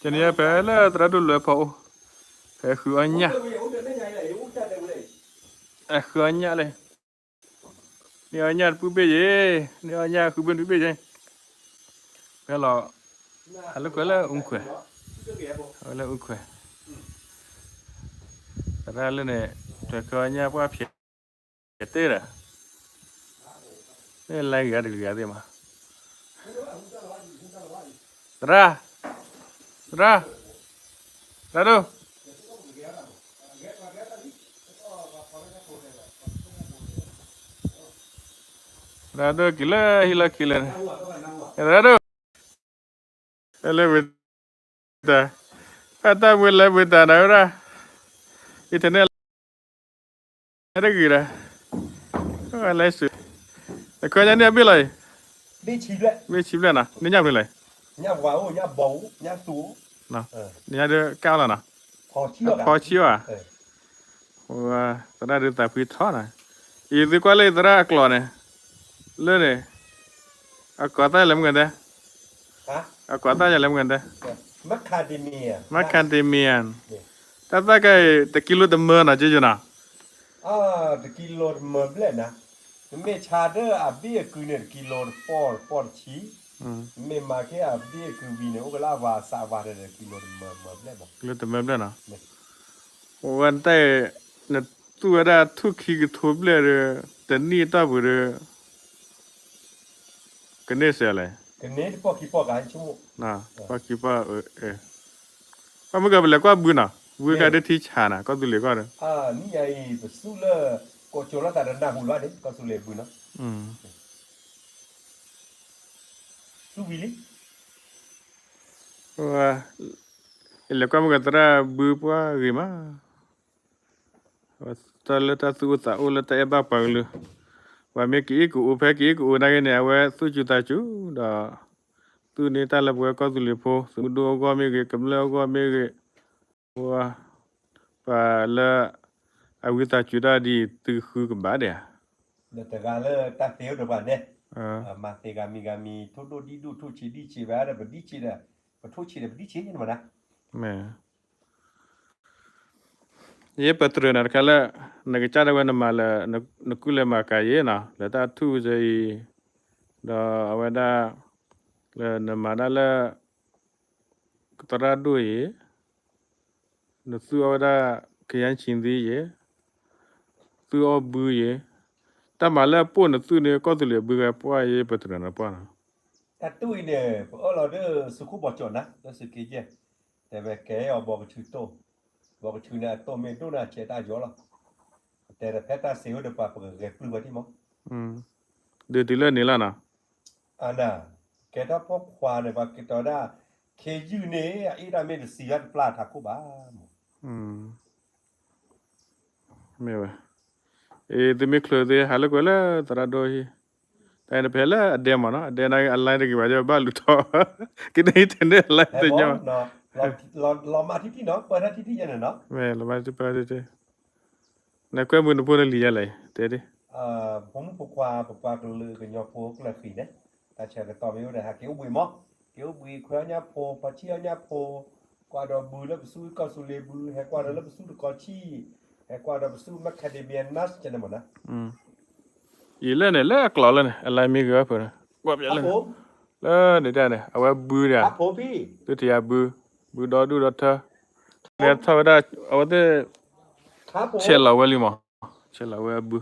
ကန့ၣ်ဖဲလၢသရၣ်ဒိၣ်လွဲဖီအိၣ်, ဖဲဃုအီၣ်ညၣ်, အဃုအီၣ်ညၣ်လဲၣ်, န့ၢ်အီၣ်ညၣ်တပုၢ်ဘ့ၣ်ယ့ၣ်, န့ၢ်အီၣ်ညၣ်ဃုဘ့ၣ်တပုၢ်ဘ့ၣ်ယ့ၣ်, ဖဲလီၤ, ဟးလၢကွဲလၢအူခွဲး, ဝဲလၢအူခွဲး, သရၣ်လၢန့ၣ်, ထွဲဃုအီၣ်ညၣ်ပှၢ်ဖျဲး ကတဲဒီး, မ့ၢ်လဲၤဂ့ၤတဂ့ၤသ့ၣ်မး, သရၣ်, သရၣ်, သရၣ်ဒိၣ်, သရၣ်ဒိၣ်က့ၤလၢဟံၣ်လီၢ်ခံလဲၣ်, သရၣ်ဒိၣ် လၢဝံၤတၢ်, အတၢ်ဝံၤလၢဝံၤတၢ်နၤဝဲဒၣ်, အံၤတန့ၢ်လၢတဂ့ၤဒီး, လဲၤစူၤ, နခီညါန့ၢ်အဘ့ၣ်လီၤအံၤ, ဘ့ၣ်ဆံဘျဲၣ်နီၤ, န့ၢ်ညၣ်ဖျိလီၤ, ညၣ်ဒုးကၢ်လီၤနီၤ, ဖီဆံၣ်ဘၣ်, သရၣ်ဒုးသးဖှံထီနီၤ, အံၤသုကွၢ်လၢသရၣ်အကျိာ်န့ၣ်, လၢန့ၣ်, အကိးသၣ်လဲၤမုၢ်ဂၤဒဲး, အကိးသၣ်ယၤလဲၤမုၢ်ဂၤဒဲး, macadamia, macadamia, တၢ်သၣ်ကါအံၤ တကံလိတမၢနီၤ က့ယိနီၤ, တကံလိတမၢဘျဲၣ်နၤ, နမ့ၢ်ဆါဒၢအဘ့ၣ်အကုၤန့ၣ် တကံလိတပီၢ်တပီၢ်တဆံ, နမ့ၢ်မၤက့ၤအဘ့ၣ်အကုၤဝံၤန့ၣ် အိၣ်ကလၢအဝၤအစးအဝၤဒီး တကံလိတမၢမၢဘျဲၣ်ဘၣ်, တမၢဘျဲၣ်နီၤ, ဝဲတၢ်အံၤ, နသူၣ်ဝဲဒၣ်ထူၣ်ခံကထိဘျဲၣ်ဒီး, တနံၣ်အတီၢ်ပူၤဒီး, ကန့ၢ်စဲးလဲၣ်, ပီၢ်ခံပီၢ်, ပီၢ်မုၢ်ကပလဲၤကွၢ်ဘုနီၤ, ဘုကါဒ်ထံဆးနီၤ ကီၢ်သူလ့ၤကီၢ်ဒီး, နံၣ်အံၤပစူၣ်လၢ, ကိးကၠိၤလီၤသးဒီးနၢ်ဟူလီၤန့ၣ် ကီၢ်သူလ့ၤဘုနီၤ, စူၣ်ဝံၤလံ ယလဲၤကွၢ်မုၢ်ကသရၣ်ဘုပှၢ်ဂ့ၤမး, တၢ်လၢတၢ်သူၣ်အိၣ်သးအိၣ်လၢတၢ်အဲၣ်ဘၣ်ပှၤကလုာ်, ပှၤမ့ၢ်ကအ့ၣ်ကအိၣ် ဖဲကအ့ၣ်ကအိၣ်နာ်က့န့ၣ် အဝဲသူၣ်စူၤသးစူၤဒီး, သူၣ်န့ၢ်တၢ်လၢပဝဲကီၢ်သူလ့ၤဖိ သုးမုၢ်ဒိၣ်အဂီၢ်မ့ၢ်ဂ့ၤ ကမျၢၢ်အဂီၢ်မ့ၢ်ဂ့ၤ, ပှၤလၢအဝံသးစူၤတၢ်ဒ်အံၤ သုဃုကဘၣ်ဒဲးဧါ, ဒီးတဂၤလၢတၢ်သ့အိၣ်ဒီးပှၤန့ၣ်, မၤသ့ဂၤမံၤဂၤမံၤ ထိၣ်ဒိၣ်ဒံၣ်ဒိၣ် ထိၣ်ဆံးဒံၣ်ဆံးဝဲဒီး ပဒံၣ်ဆံးဒီး, ပထိၣ်ဆံးဒီးပဒံၣ်ဆံးန့ၣ်မးနၤ, ယဲပတြၢၤနၤတခါလၢ, နကစၢ်ဒၣ်ဝဲနမၤလၢ, နကူၣ်လဲၤမၤကၤယဲနီၤ လၢတၢ်ထူၣ်စဲအံၤ, ဒီးအဝဲဒၣ်, လၢနမၤဒၣ်လၢ, ကသရၣ်ဒိၣ်ယဲ, နသူၣ်အီၣ်ဝဲဒၣ်, ခရံာ်အိၣ်သံယဲ, သူၣ်အီၣ်ဘုယဲ, တၢ်မၤလၢအပိာ်နသူၣ်န့ၣ် ကီၢ်သူလ့ၤဘုဂၤပှၢ်ယဲ ပတြၢၤနၤပှၢ်နီၤ, တၢ်တူၢ်အံၤန့ၣ် ပအၢၣ်လီၤဒီးစူခိၣ်ဘီကၠီၣ်နၤ လၢစူးက့ယဲၢ်, တဲဝဲကဲအီၤဘီကဆူးတိၢ်, ဘီကဆူးန့ၣ်အတိၢ်မ့ၢ်ဒိၣ်န့ၣ် အဆဲးတၢ်ယီၤလီၤ, တဲဒီးဖဲတၢ်စ့အိၣ်ဒီးပှၤပကဂဲၤပျုၢ်ဝဲဒံးမး, ဒုးတုၤလၢန့ၣ်လီၤနီၤ, အၢ ကဲထီၣ်ဖီခွါန့ၣ် ပှၤကတီၤဒၣ်, ခ့ယုၢ်န့ၣ် အအ့ၣ်တၢ်မ့ၢ်တစံးဘၣ်တပျၢ်ထးခိၣ်ဘၣ်မး မ့ၢ်ဝဲ, အ့ သုမ့ၢ်ချုးသ့ ဟးလၢကွဲးလၢသရၣ်ဒိၣ်ဟံၣ်, တၢ်အံၤတဖဲလၢအဒဲမးနီၤ အဒဲနာ်က့ အ line တဂ့ၤဘၣ် ဘၣ်လူၤထီၣ်, ကန့ၢ်အံၤတန့ၢ် အ line တညီဘၣ်, လီၤမၢ်ထံထံနီၤ ပၢၢ်ထီၣ်ထံထံယဲန့ၣ်နီၤ, မ့ၢ်လီၤမၢ်ထံပၢၢ်ထံထံ, နကွဲမုာ်နဖိနလံၤယဲလဲၣ် တဲဒ် ဖိမုၣ်ဖိခွါ ပပှၤကလုာ်ကညီဖိကျၢၢ်ဃံန့ၣ်, တၢ်ဆၢကတီၢ်မ့ၢ်အိၣ်ဒီး ဟးက့ၤအိၣ်ဘှံးမး, က့ၤအိၣ်ဘှံးခွဲးအီၣ်ညၣ်ဖိ ဖီဆံၣ်အီၣ်ညၣ်ဖိ, ကွၢ်ဒီးဘုလၢပစူၣ်ကီၢ်သူလ့ၤဘု ဟဲကွၢ်ဒီးလၢပစူၣ်တကီၤဆံၣ်, ဟဲကွၢ်ဒီးပစူၣ် macadamia nuts ကန့ၣ်မးနၤ, အံၤလၢန့ၣ် လၢအကျိာ်လၢန့ၣ် အ line မ့ၢ်ဂ့ၤအီၤဖုးန့ၣ်, ကွၢ်ပျဲလၢန့ၣ်, လၢန့ၣ်ဒၣ်န့ၣ် အဝဲဘုဒၣ်, သုတယၤဘု, ဘုဒီဒူၣ်ဒီထၢ, လဲၤထီၣ်ဝဲဒၣ်, အဝဲသ့ၣ်, ဆဲးလီၤဝဲလံမး, ဆဲးလီၤဝဲအဘု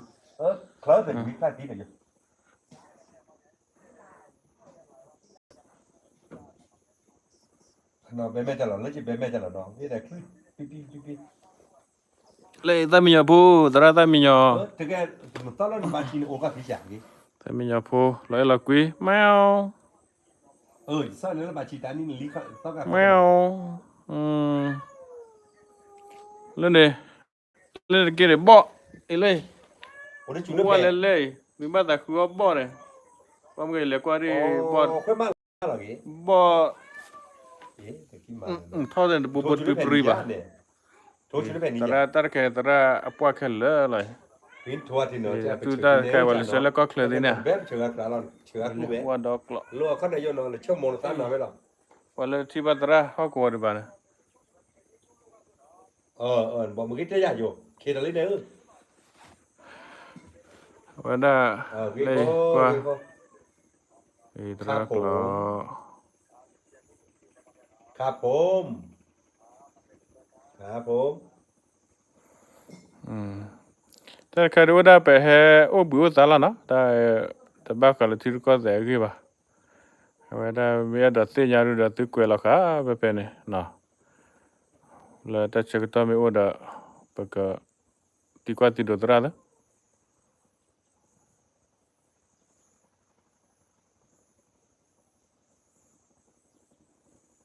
လၢသၣ်မံယီၤဖိ, သရၣ်သၣ်မံယီၤ, သၣ်မံယီၤဖိ လီၤအဲၣ်လီၤကွံ, မၢ်, မၢ်, လၢန့ၣ်, လၢတက့ၢ်န့ၣ် ဘီၣ်, အ့ၣ်လၢ, ဝဲလဲၤလဲၣ်အံၤ မ့ၢ်ဘၣ်သးဃုအီၣ်ဘီၣ်န့ၣ်, ပှၤမ့ၢ်လဲၤကွၢ်ဒ်, ဘီၣ်, ဘီၣ်, ထီၣ်န့ၣ်တဘိဘိတပျံၤပျံၤဘၣ်, သရၣ်တၢ်တခဲ သရၣ်အပှၢ်ခဲလၢာ်လီၤ, သူၣ်တၢ်တခါ ပှၤလၢဆှၢလၢကီၢ်ချၢသ့ၣ်န့ၣ်, ဝၣ်ဒီကျိး, ပှၤလၢထံၣ်ဘၣ်သရၣ်ဟီၣ်ကဝီၤဒံးဘၣ်န့ၣ်, ဝဲဒၣ်, လၢကွၢ်, သရၣ်ကျိး တၢ်တခါဒုးအိၣ်ဒၣ် ပဟဲအိၣ်ဘှံးအိၣ်သါလီၤနီၤ, တၢ်တဘၣ်ဃးလၢထံရူၢ်ကီၢ်သဲးအဂ့ၢ်ဘၣ်. အဝဲဒၣ်မ့ၢ်အဲၣ်ဒိးသ့ၣ်ညါဒုးဒီးသုကွဲးလီၤဃာ်ဖဲဖဲန့ၣ်, လၢတၢ်ဆၢကတီၢ်မ့ၢ်အိၣ်ဒီး ပကသံကွၢ်သံဒိးသရၣ်လီၤ.